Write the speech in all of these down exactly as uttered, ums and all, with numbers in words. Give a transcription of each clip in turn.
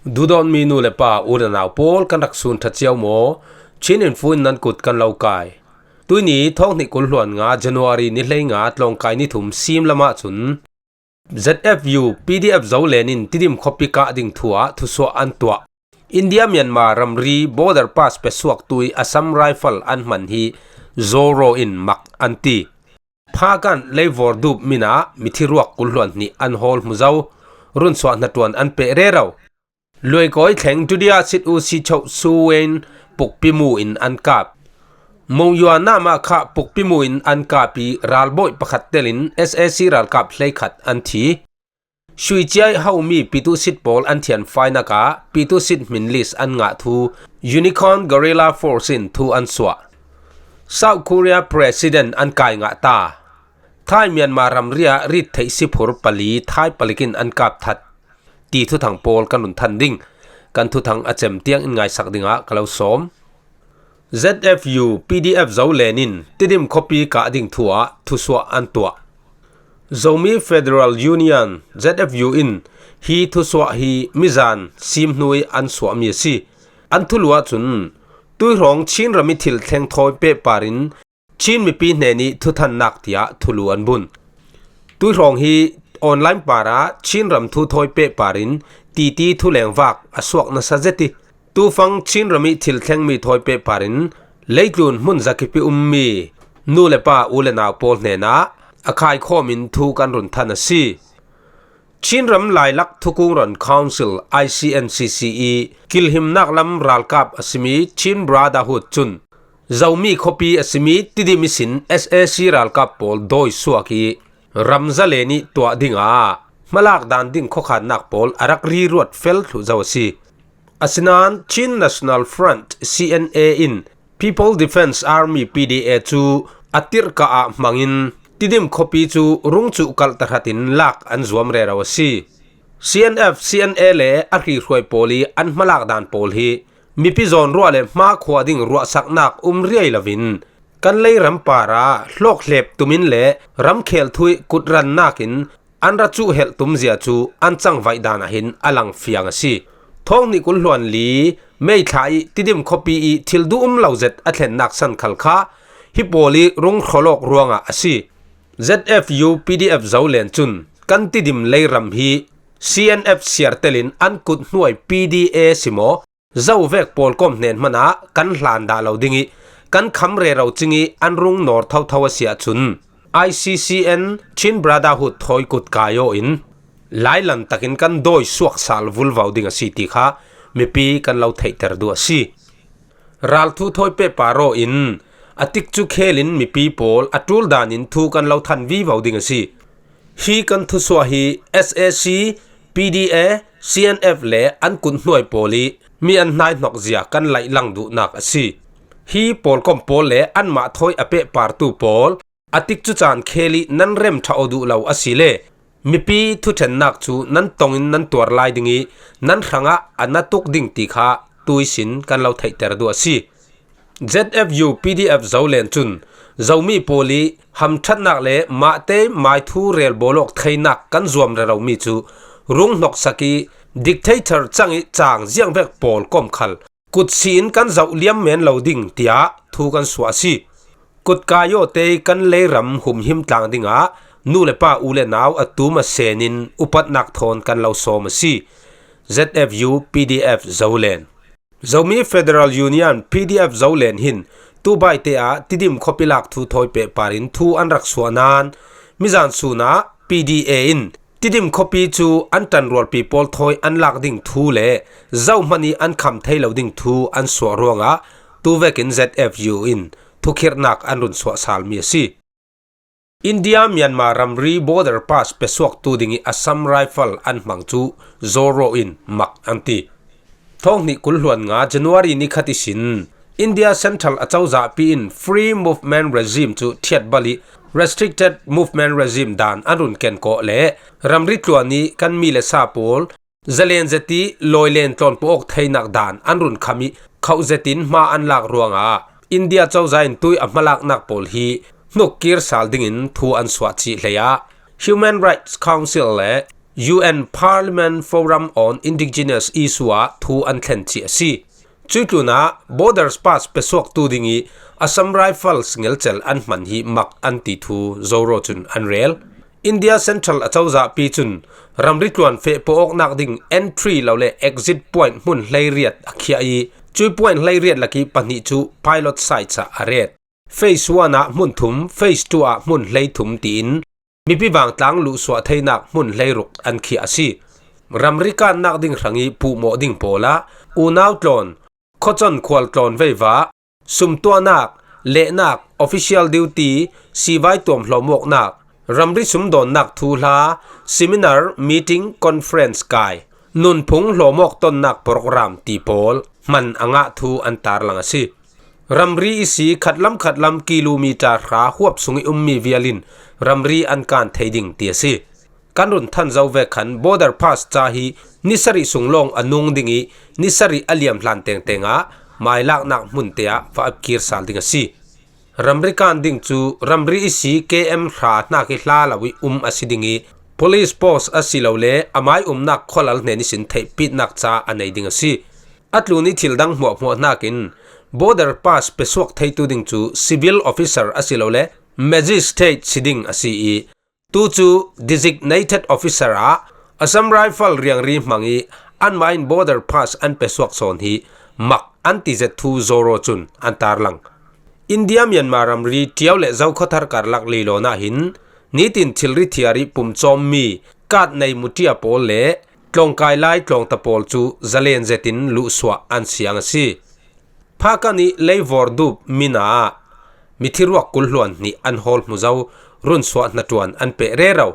Duhdawtmi nu le pa, u le nau pawl, kan rak sun ṭha cio maw? Chin Info in nan kut kan lo kai. Tuini thawng hnih kul hluan nga January ni hleinga tlawngkai ni thum sim lamah cun Z F U P D F Zolen in Tidim khuapi kah ding thu ah thusuah an tuah. India Myanmar ramri border pass pesuaktu ih Assam Rifle an hman hi Zoro in mak an ti. Phakan leivor dup minah mithi ruak kul hluan hnih an hawl hmu zo. Runsuah hnaṭuan an peh rero. Luaikawi thleng Dudia sit u si choh Suwein pukpimu in an kap. Monywa namah kha pukpimu in an kap ih ralbawi pakhat telin S A C ralkap hleikhat an thi. Shuiciai homi Pitu sit pawl an thianfainak ah Pitu sit hmin list an ngah thu Unicorn Guerrilla Force in thu an suah. South Korea President an kai ngah ta. Thai Myanmar ramri ah rit theih siphur pali Thai palik in an kap that. Ti thuthang pawl kan run than ding. Kan thuthang a cem tiang in ngaisak dingah ka lo sawm. Z F U P D F Zolen in Tidim khuapi kah ding thu ah thusuah an tuah. Zomi Federal Union, Z F U in hi thusuah hi mizan sim hnu ih an suahmi a si. An thulu ahcun tuihrawng Chin ram ih thil thleng thawi pehpar in Chin mipi hnenih thuthannak tiah thulu an bunh. Tuihrawng hi online parah Chin ram thu thawi pehpar in titi thuleng vak a suak nasa zet ih, tufang Chin ram ih thil thlengmi thawi pehpar in leitlun hmun zakip ih ummi nu le pa, u le nau pawl hnenah a khaikhawm in thu kan run than a si. Chin ram lailak thukung ron Council, I C N C C ih kilhimnak lam ralkap a simi Chin Brotherhood cun Zomi khuapi a simi Tidim ihsin S A C ralkap pawl dawi suak ih ram zalen ih tuah dingah hmalak dan ding khuakhannak pawl a rak riruat fel thluh zo a si. Asinain Chin National Front, C N A in People Defence Army, P D A cu a tirhkah ah hmangin Tidim khuapi cu rungcuh kalh tahratin lak an zuam rero a si. C N F, C N A le a hrihruai pawl ih an hmalak dan pawl hi mipi zawnruah le hmakhua ding ruahsaknak um riai loin kan leiram parah hlawkhlep tumin le ramkhel thu ih kutrannak in an ra cuhhelh tumzia cu an cangvaih dan ah hin a langfiang a si. Thawng hnih kul hluan li May thla ih Tidim khuapi ih thil duh um lo zet a thlennak san khal kha hi pawl ih rung hrawlawk ruangah a si. Z F U P D F Zolen cun kan Tidim leiram hi C N F siar telin an kut hnuai P D A si maw, Zovek pawlkom hnen hmanah kan hlan dah lo ding ih kan kham rero cing ih an rung nawr thotho a si ahcun I C C N Chin Brotherhood thawi kut kai aw in lailan takin kan dawi suak sal vulvo ding a si ti kha mipi kan lo theihter duh a si. Ralthu thawi pehpar aw in a tikcu khelin mipi pawl a ṭul danin thu kan lo than vivo ding a si. Hi kan thusuah hi S A C, P D A, C N F le an kut hnuai pawl ih mi an hnaihnok zia kan laih lang duhnak a si. Hi pawlkom pawl le anmah thawi a pehpartu pawl a tikcu caan khel ih nan rem ṭha aw duh lo a si le mipi thuṭhennak cu nan tongin nan tuar lai ding ih nan hrangah a na tuk ding ti kha tuisin kan lo theihter duh a si. Z F U P D F Zolen cun Zomi pawl ih hamṭhatnak le mahte maithu relbawlawk theinak kan zuam reromi cu rung hnoksak ih dictator cang ih caang ziangvek pawlkom khal kutsi in kan zoh liam men lo ding tiah thu kan suah a si. Kutkai awte ih kan leiram humhim tlang dingah nu le pa, u le nau a tum a sen in upatnak thawn kan lo sawm a si. Z F U P D F Zolen. Zomi Federal Union, P D F Zolen hin tubaite ah Tidim khuapi lak thu thawi pehpar in thu an rak suah nain mizan sun ah P D A in Tidim khuapi cu an ṭanrualpi pawl thawi an lak ding thu le zohman ih an kham thei lo ding thu an suah ruangah tuvekin Z F U in thukhirhnak an run suah salmi a si. India Myanmar ramri border pass pesuaktu ding ih Assam Rifle an hmang cu Zoro in mak an ti. Thawng hnih kul hluan nga January ni khat ihsin India Central a cozahpi in Free Movement Regime cu ṭhiatbal ih Restricted Movement Regime dan an run kenkawh le ramri tluan ih kan mi le sa pawl zalen zet ih lawilen tlawnpawh awk theinak dan an run kham ih khauh zetin hma an lak ruangah India cozah in tui a hmalaknak pawl hi hnukkir sal dingin thu an suah cih hlei ah Human Rights Council le U N Parliament Forum on Indigenous Issue ah thu an thlen chih a si. Cuih tlunah Borders Pass pesuaktu ding ih Assam Rifles ngelchel an hman hi mak an ti thu Zoro cun an rel. India Central a cozahpi cun ramri tluan feh pawh awknak ding entry lo le exit point hmun hleiriat a khiah ih, cui point hleiriat lakih pahnih cu pilot sites ah a ret. Phase one ah hmun thum, phase two ah hmun hlei thum tiin mipi vangtlang luhsuah theinak hmun hleiruk an khiah a si. Ramri kannak ding hrangih puhmawh ding pawl ah unau tlawn, khuacon khual tlawn veivah, sumtuahnak, lehnak, official duty, sivai tuam hlawmawknak, ramri sumdawnnak thuhla, seminar, meeting, conference kai, nunphung hlawmawk tonnak program ti pawl hman a ngah thu an tarlang a si. Ramri ihsi khatlam khatlam kilometer hra huap sungih ummi vialin ramri an kan thei ding ti a si. Kan run than zo ve khan Border Pass ca hi ni sarih sung lawng a nung ding ih ni sarih a liam hlan tengteng ah mailaknak hmunte ah va apkir sal ding a si. Ramri kan ding cu ramri ihsi K M hra hnak ih hla lo ih um a si ding ih police post asilole amai umnak khualal hnen ihsin theihpitnak ca a nei ding a si. A tlun ih thil dang hmuahhmuah hnakin Border Pass pesuak theitu ding cu civil officer asilole magistrate si ding a si ih, tu cu designated officer ah Assam Rifle riangri hmang ih anmah in Border Pass an pesuak sawn hi mak an ti zet thu Zoro cun an tarlang. India Myanmar ramri Ṭiau le Zokhawthar karlak leilawn ah hin nitin thilri thiar ih pumcawmmi kaat nei muṭia pawl le tlawngkai lai tlawngta pawl cu zalen zetin luhsuah an siang a si. Phakan ih leivor dup mina ah mithi ruak kul hluan hnih an hawl hmu zo, runsuah hnaṭuan an peh rero.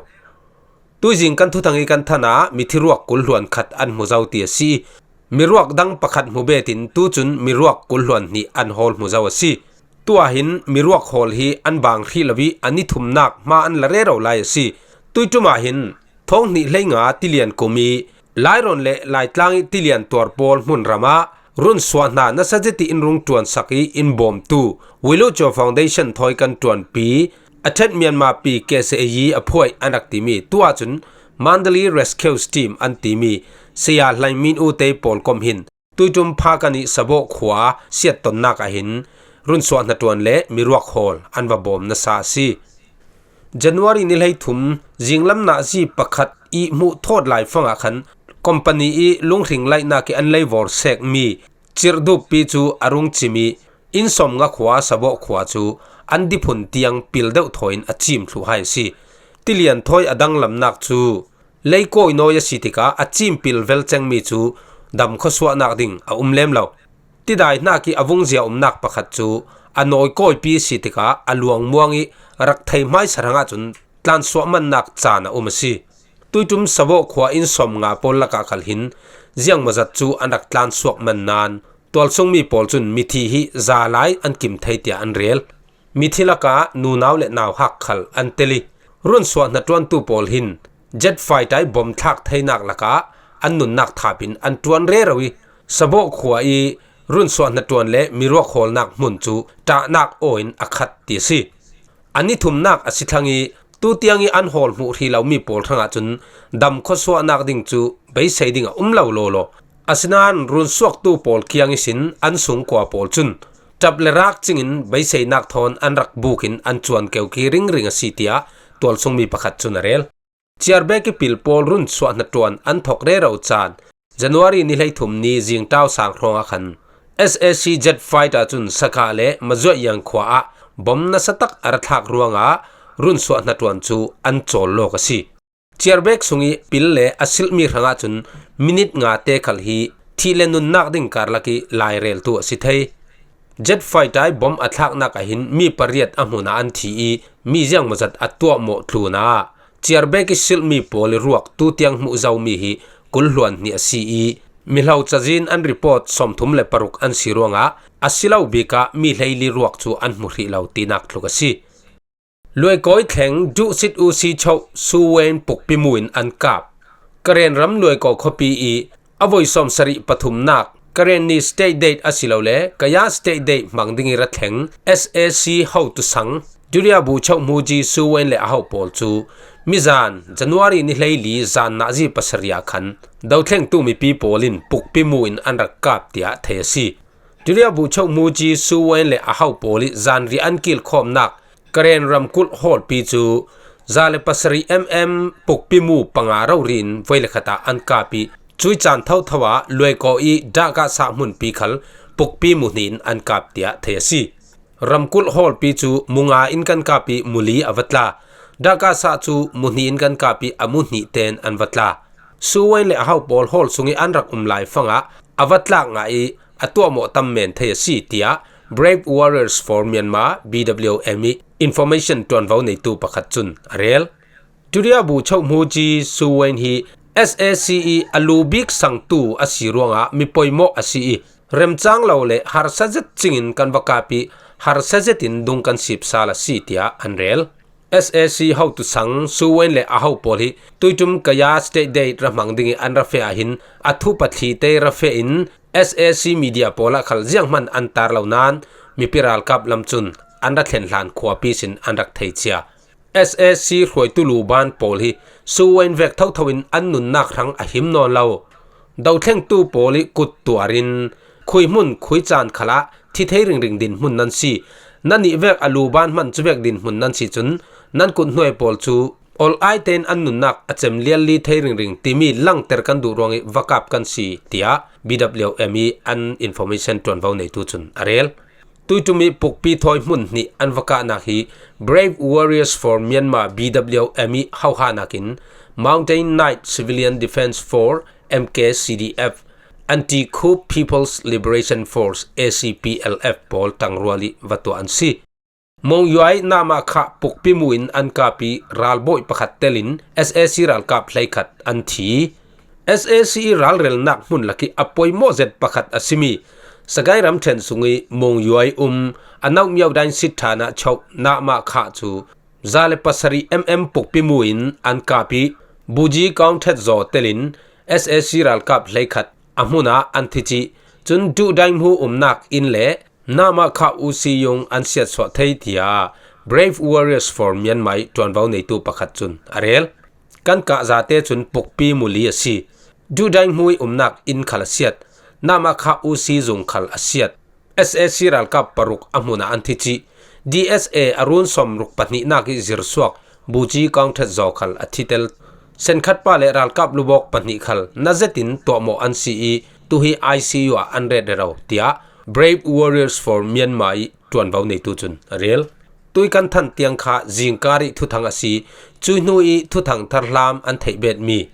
Tuizing kan thuthang ih kan than ah mithi ruak kul hluan khat an hmu zo ti a si. Miruak dang pakhat hmu betin tucun miruak kul hluan hnih an hawl hmu zo a si. Tuah hin miruak hawl hi an bang hrih lo ih a ni thumnak hma an la rero lai a si. Tuiṭum ah hin thawng hnih hleinga tilian kum ih Lairawn le Laitlang ih tilian tuar pawl hmunram ah runsuah hna nasa zet ih in rung ṭuansak ih in bawmtu Wilucho Foundation thawi kan ṭuanpi a ṭhet Myanmar pi K S A ih a phuai an rak timi tu ahcun Mandalay Rescue Team an timi Saya Hlaing Min U te pawl kom hin tuiṭum Phakan ih Sabawh khua siattonnak ah hin runsuah hnaṭuan le miruak hawl an va bawm nasa a si. January ni hleithum zinglam nazi pakhat ih hmuh thawt laifang ah khan company ih lunghring laihnak ih an leivor sekmi cirh duppi cu a rung cim ih, Innsawmnga khua Sabawh khua cu an diphun tiang pil deuh thawi in a cim thluh hai a si. Tilian thawi a danglamnak cu leikawi nawi a si tikah a cim pil vel cengmi cu dam khuasuahnak ding a um lem lo. Tidai hnak ih a vungzia umnak pakhat cu a nawi kawipi a si tikah a luangmuang ih rak thei hmaisa hrangah cun tlansuah mannak caan a um a si. Tuiṭum Sabawh khua Innsawmnga pawl lakah khal hin ziangmawzat cu an rak tlansuak man nain tualsungmi pawl cun mithi hi za lai an kim thei tiah an rel. Mithi lakah nunau le nauhak khal an tel ih runsuah hnaṭuantu pawl hin jet fighter ih bawm thlak theinak lakah an nunnak thap in an ṭuan rero ih Sabawh khua ih runsuah hnaṭuan le miruak hawlnak hmun cu ṭahnak aw in a khat ti a si. A ni thumnak a si thlang ih tutiang ih an hawl hmuh hrih lomi pawl hrangah cun dam khuasuahnak ding cu beisei ding a um lo lawlaw. Asinain runsuaktu pawl kiang ihsin an sungkua pawl cun ṭap le rak cingin beiseinak thawn an rak buk in an cuan keuki ringring a si tiah tualsungmi pakhat cun a rel. Ciarbek ih pil pawl runsuah hnaṭuan an thawk rero caan January ni hleithum ni zingṭau sang hrawngah khan S A C jet fighter cun Sakha le Mazuahiang khua ah bom nasa tak a ra thlak ruangah runsuah hnaṭuan cu an cawl lawk a si. Ciarbek sungih pil le a silhmi hrangah cun minit nga te khal hi thih le nunnak ding karlak ih laireltu a si thei. Jet fighter ih bom a thlaknak ah hin mi pariat a hmun ah an thi ih mi ziangmawzat a tuahmawh tlunah Ciarbek ih silhmi pawl ih ruak tutiang hmuh zomi hi kul hluan hnih a si ih mihlo cazin an report sawmthum le paruk an si ruangah a si lo bikah mi hleili ruak cu an hmu hrih lo tinak tluk a si. Luaikawi thleng Duhsit U Si Choh Suwen pukpi mu in an kap. Karen ram Luaikaw khuapi ih a voi sawmsarih pathumnak Karenni State Date asilole Kaya State Date hmang ding ih ra thleng S A C hotu sang Duriabu Choh Muji Suwen le a hoh pawl cu Mizan, January ni hleili zan nazi pasarih ah khan dothlengtu mipi pawl in pukpi mu in an rak kap tiah thei a si. Turia buhchoh Muji Su Wen le a hau pawl ih zanriah an kilkhawmnak Karen ramkulh hawlpi cu za le pasarih mm pukpi mu panga rori in voi le khat ah an kap ih, cui caan thotho ah Luaikaw ih Dahkahsah hmunpi khal pukpi mu hnih in an kap tiah thei a si. Ramkulh hawlpi cu mu nga in kan kap ih mu li a va tla. Dahkahsah cu mu hnih in kan kap ih a mu hnih tein an va tla. Su Wen le a hau pawl hawl sungih an rak um lai fangah a va tlak ngah ih a tuahmawh tam men thei a si, tiah Brave Warriors for Myanmar, B W M, ih information ṭuanvo neitu pakhat cun a rel. Turia buhchoh Muji Su Wen hi S A C ih a lu bik sangtu a si ruangah mi poimawh a si ih, remcang lo le harsa zet cingin kan va kap ih, harsa zetin dung kan sip sal a si, tiah an rel. S A C hotu sang Su Wen le a ho pawl hi tuiṭum Kaya State Day ra hmang dingih an ra feh ahhin a thu pathli te ra feh in S A C media pawl ah khal zianghman an tar lo nain mipi ralkap lam cun an ra thlen hlan khuapi sin an rak thei cia. S A C hruaitu luban pawl hi Su Wen vek thotho in an nunnak hrang a him nawn lo. Dothlengtu pawl ih kut tuar in khuihmun khuicaan khalah thi thei ringring dinhmun nan si. Nannih vek a luban hman cuvek dinhmun nan si cun nan kut hnuai pawl cu ol ai tein an nunnak a cem lialli thei ringring timi langter kan duh ruangih va kap kan si, tiah B W M ih an information ṭuanvo neitu cun a rel. Tuiṭum ih pukpi thawi hmun hnih an va kahnak hi Brave Warriors for Myanmar, B W M ih hohahnak in Mountain Knight Civilian Defence Force, M K C D F, Anti-Coup People's Liberation Force, A C P L F, pawl ṭangrual ih va tuah an si. Monywa ih Namahkhah pukpi mu in an kap ih ralbawi pakhat telin S A C ralkap hleikhat an thi. S A C ih ralrelnak hmun lakih a poimawh zet pakhat a simi Sagaing ramṭhen sungih Monywa ih um a Naupmyo Daingsit ṭhan ah choh Namahkhah cu za le pasarih MM pukpi mu in an kap ih Buji Kaung Htee Zaw telin S A C ralkap hleikhat a hmun ah an thi cih. Cun Duh Daing Hmu umnak inn le Namahkhah U C yung an siatsuah thei, tiah Brave Warriors for Myanmar ih ṭuanvo neitu pakhat cun a rel. Kan kah zate cun pukpi mu li a si. Duh Daing Hmu ih umnak inn khal a siat. Namahkhah U C zung khal a siat. S A C ralkap paruk a hmun ah an thi cih. D S A a run sawmruk pahnihnak ih zirsuak Buji Kaung Htee Zaw khal a thitel. Senkhatpa le ralkap lubawk pahnih khal na zetin tuahmawh an si ih tuhi I C U ah an ret rero, tiah Brave Warriors for Myanmar ih ṭuanvo neitu cun a rel. Tui kan than tiang kha zingkar ih thuthang a si. Cui hnu ih thuthang tharhlam an theih betmi,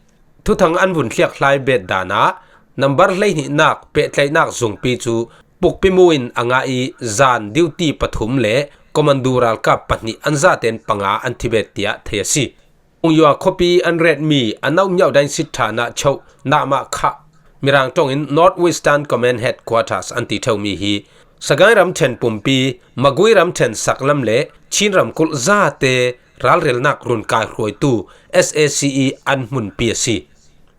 thuthang an vun hliakhlai bet dan ah nambar hleihnihnak pehtlaihnak zungpi cu pukpi mu in a ngah ih zan duty pathum le commando ralkap pahnih an zaten panga an thi bet, tiah thei a si. Monywa khuapi an retmi a Naupmyo Daingsit ṭhan ah choh Namahkhah, Mirang ṭongin North Western Command Headquarters an ti ṭheumi hi Sagaing ramṭhen pumpi, Magway ramṭhen saklam le Chin ramkulh zate ralrelnak runkai hruaitu S A C ih an hmunpi a si.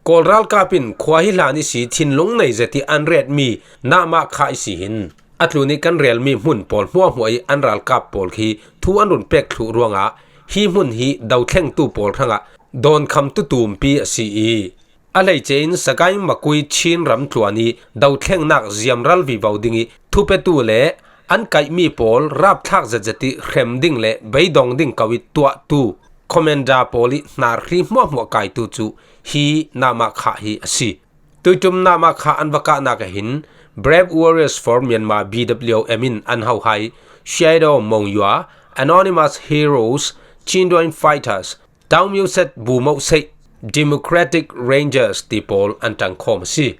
Kawl ralkap in khua hi hlan ihsi thinlung nei zet ih an retmi Namahkhah ihsi hin a tlun ih kan relmi hmun pawl hmuahhmuah ih an ralkap pawl khi thu an run pek thluh ruangah hi hmun hi dothlengtu pawl hrangah dawnkhamtu tumpi a si ih, a hleice in Sagaing Magway Chin ramtluan ih dothlengnak ziamral vivo dingih thupetu le an kaihmi pawl rapthlak zetzet ih hrem ding le beidong ding ko ih tuahtu commander pawl ih hnarhri hmuahhmuah kaitu cu hi Namahkhah hi a si. Tuiṭum Namahkhah an va kahnak ah hin Brave Warriors for Myanmar, B W M, in an hohai Shadow Monywa, Anonymous Heroes, Chin Dawn Fighters, Taung Myo Set Bumoh Seih, Democratic Rangers ti pawl an ṭangkhawm a si.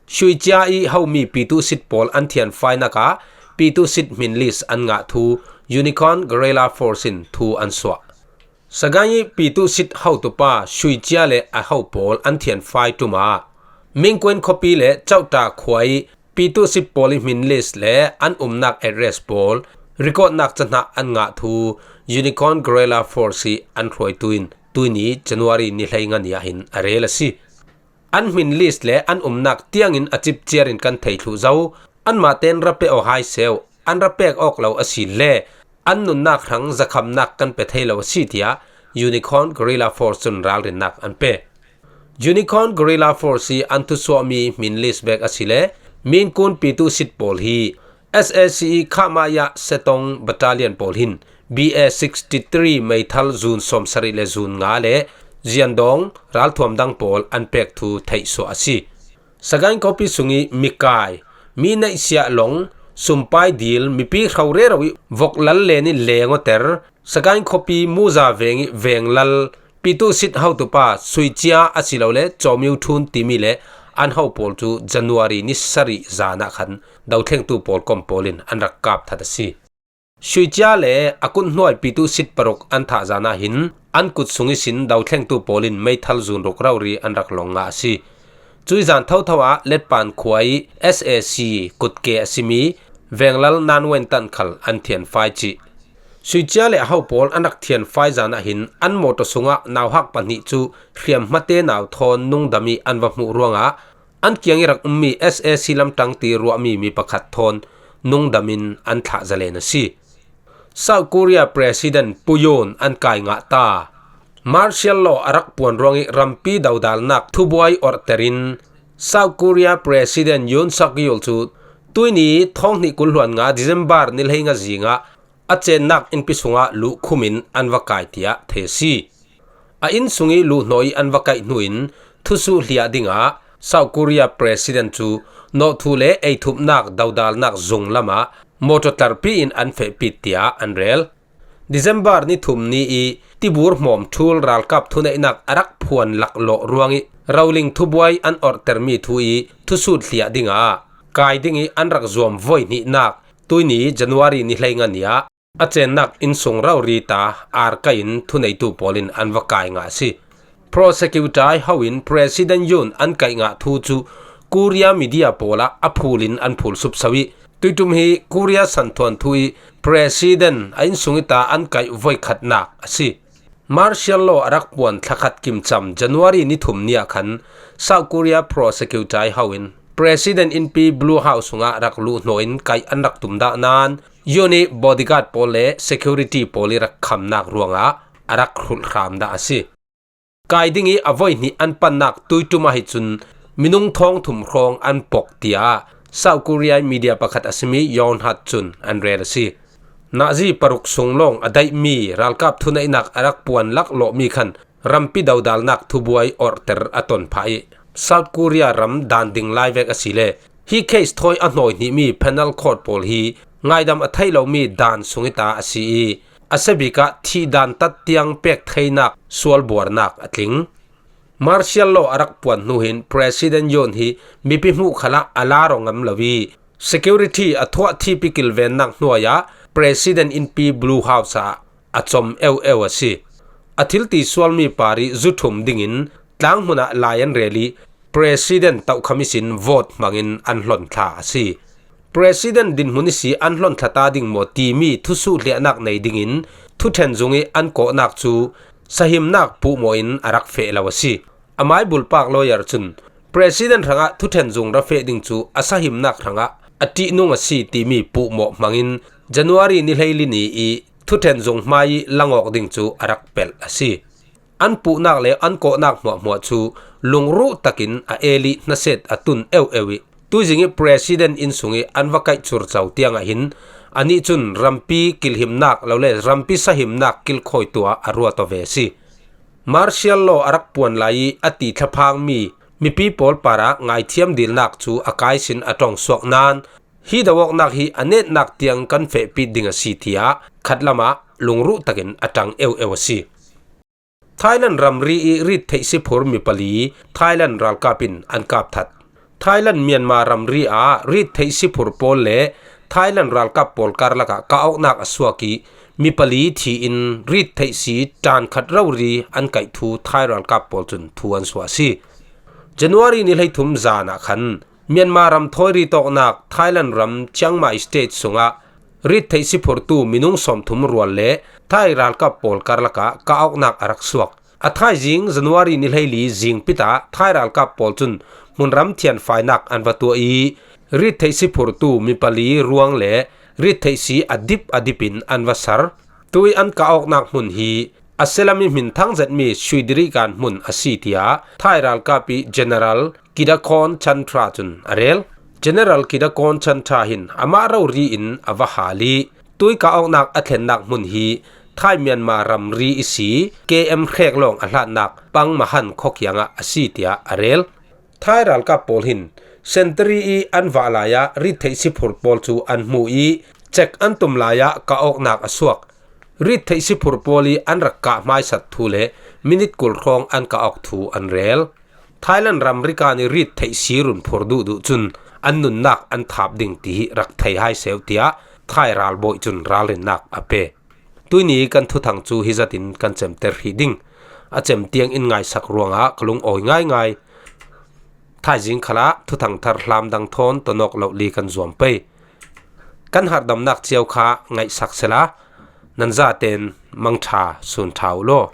Shuicia ih homi Pitu Sit pawl an thianfainak ah Pitu Sit hmin list an ngah thu Unicorn Guerrilla Force in thu an suah. Sagaing ih Pitu Sit hotupa Shuicia le a ho pawl an thianfai ṭum ah Mingkuen khuapi le Cauhta khua ih Pitu Sit pawl ih hmin list le an umnak address pawl recordnak cahnah an ngah thu Unicorn Guerrilla Force ih an hruaitu in tuini January ni hleinga ni ah hin a rel a si. An hmin list le an umnak tiangin a cipciar in kan thei thluh zo. Anmah tein ra pe aw hai seh, an ra pek awk lo a si le an nunnak hrang zakhamnak kan pe thei lo a si, tiah Unicorn Guerrilla Force cun ralrinnak an pe. Unicorn Guerrilla Force hi an thusuahmi hmin list bek a si le Mingun Pitusit pawl hi S A C i Khamaya Setong Battalion pawl hin B A sixty-three meithal zun sawmsarih le zun nga le ziandawng ralthuam dang pawl an pek thu theihsuah a si. Sagaing khuapi sung i mikai, mi neihsiah long, sumpai dil, mipi hro rero i vok lal len i lengawter, Sagaing khuapi Muza veng i venglal Pitusit hotupa Suicia a si lo le Cawmiu Thun timi le an ho pawl cu January ni sarih zan ah khan dothlengtu pawl kom pawl in an rak kap that a si. Suicia le a kut hnuai Pitusit paruk an thah zan ah hin an kut sung ihsin dothlengtu pawl in meithal zun ruk rori an rak long ngah a si. Cui zan thotho ah Letpan khua i S A C kutke a simi venglal Nan Wen Tan khal an thianfai cih. Suicia le a ho pawl an rak thianfai zan ah hin an mawtaw sungah nauhak pahnih cu hriamhmate nau thawn nungdam i an va hmuh ruangah an kiang i rak ummi S A C lamtang ti ruahmi mi pakhat thawn nungdam in an thlah zalen a si. South Korea President Pu Yoon an kai ngah ta. Martial law a rak puan ruang i rampi dodalnak thubuai orhter in South Korea President Yoon Suk Yeol cu tuini thawng hnih kul hluan nga December ni hleinga zingah a cennak innpi sungah luhkhum in an va kai tiah thei a si. A inn sung i luhhnawh i an va kaih hnu in thusuh hliah dingah South Korea President cu nawhthuh le eithupnak dodalnak zung lamah mawtaw tlarpi in an fehpit tiah an rel. December ni thum ni i tibur hmawm ṭhul ralkap thuneihnak a rak phuan laklawh ruang i roling thubuai an orhtermi thu i thusut hliah dingah kai ding i an rak zuam voi hnihnak tuini January ni hleinga ni ah a cennak innsung rori ta ar kai in thuneitu pawl in an va kai ngah a si. Prosecutor ho in President Yoon an kaih ngah thu cu Korea media pawl ah a phul in an phul supso i tuiṭum hi Korea santhuanthu i President a innsung i ta an kaih voikhatnak a si. Martial law a rak puan thlakhat kimcam January ni thum ni ah khan South Korea prosecutor ho in President innpi Blue House sungah rak luhhnawh in kaih an rak tum dah nain Yoon i bodyguard pawl le security pawl i rak khamnak ruangah a rak hrulh hram dah a si. Kai ding i a voi hnih an pannak tuiṭum ah hi cun minung thawng thum hrawng an pok, tiah South Korea media pakhat a simi Yonhap cun an rel a si. Nazi paruk sung lawng a daihmi ralkap thuneihnak a rak puan laklawhmi khan rampi dodalnak thubuai orhter a ton phah i South Korea ram dan ding lai vek a si le hi case thawi a hnawi hnihmi penal code pawl hi ngaidam a theih lomi dan sung i ta a si i a sabik ah thih dan tat tiang pek theinak sualbuarnak a tling. Martial law a rak puan hnu hin President Yoon hi mipi hmuh khalah a la rawh ngam lo i security a thuah thipi kilvennak hnuai ah President innpi Blue House ah a com eueu a si. A thil ti sualmi par i zu thum dingin tlang hmun ah lai an rel i President tohkham ihsin vote hmangin an hlon thla a si. President dinhmun ihsi an hlon thlata ding maw timi thusuh hliahnak nei dingin thuṭhen zung i an kawhnak cu sahimnak puhmawh in a rak feh lo a si. Amai bulpak lawyer cun President hrangah thuṭhen zung ra feh ding cu a sahimnak hrangah a ṭihnung a si timi puhmawh hmangin January ni hleili ni i thuṭhen zung hmai i langawk ding cu a rak pelh a si. An puhnak le an kawhnak hmuahhmuah cu lungruh takin a el i hnaset a tun eueu i tuizing i President innsung i an va kaih curco tiangah hin anih cun rampi kilhimnak lo le rampi sahimnak kilkhawi tuah a ruat aw ve a si. Martial law a rak puan lai i a ti thlaphangmi mipi pawl parah ngaithiam dilnak cu a kaisin a ṭong suak nain hi do awknak hi a netnak tiang kan fehpit ding a si, tiah khatlam ah lungruh takin a ṭang eueu a si. Thailand ramri i rit theih siphur mi pali Thailand ralkap in an kap that. Thailand Myanmar ramri ah rit theih siphur pawl le Thailand ralkap pawl karlak ah kah awknak a suak i mi pali thi in rit theih si ṭan khat rori an kaih thu Thai ralkap pawl cun thu an suah a si. January ni hleithum zan ah khan Myanmar ram thawi rit awknak Thailand ram Chiang Mai State sungah rit theih siphurtu minung sawmthum rual le Thai ralkap pawl karlak ah kah awknak a rak suak. A thaizing January ni hleili zingpit ah Thai ralkap pawl cun hmunram thianfainak an va tuah i rit theih siphurtu mi pali ruang le rit theih si a dip a dip in an va sar. Tui an kah awknak hmun hi a sialami hmin thang zetmi Shwidrikan hmun a si, tiah Thai ralkapih General Kidakon Chantra cun a rel. General Kidakon Chantra hin amah rori in a va hal ih, tui kah awknak a thlennak hmun hi Thai Myanmar ramri ihsi K M hrek lawng a hlatnak Pangmahan khuakiangah a si, tiah a rel. Thai ralkap pawl hin sentry ih an vah lai ah rit theih siphur pawl cu an hmu ih, cek an tum lai ah kah awknak a suak. Rit theih siphur pawl ih an rak kah hmaisat thu le minit kul hrawng an kah awk thu an rel. Thailand ramri kan ih rit theih sir run phur duhduh cun an nunnak an thap ding ti hi rak thei hai seh uh, tiah Thai ralbawi cun ralrinnak a pe. Tuihni kan thuthang cu hi zatin kan cemter hrih ding. A cem tiang in ngaisak ruangah ka lungawi ngaingai. Thaizing khalah thuthang thar hlamdang thawn tonawk lohli kan zuam pei. Kan harhdamnak cio kha ngaihsak sehla, nan zaten mangṭha sun ṭha uh law.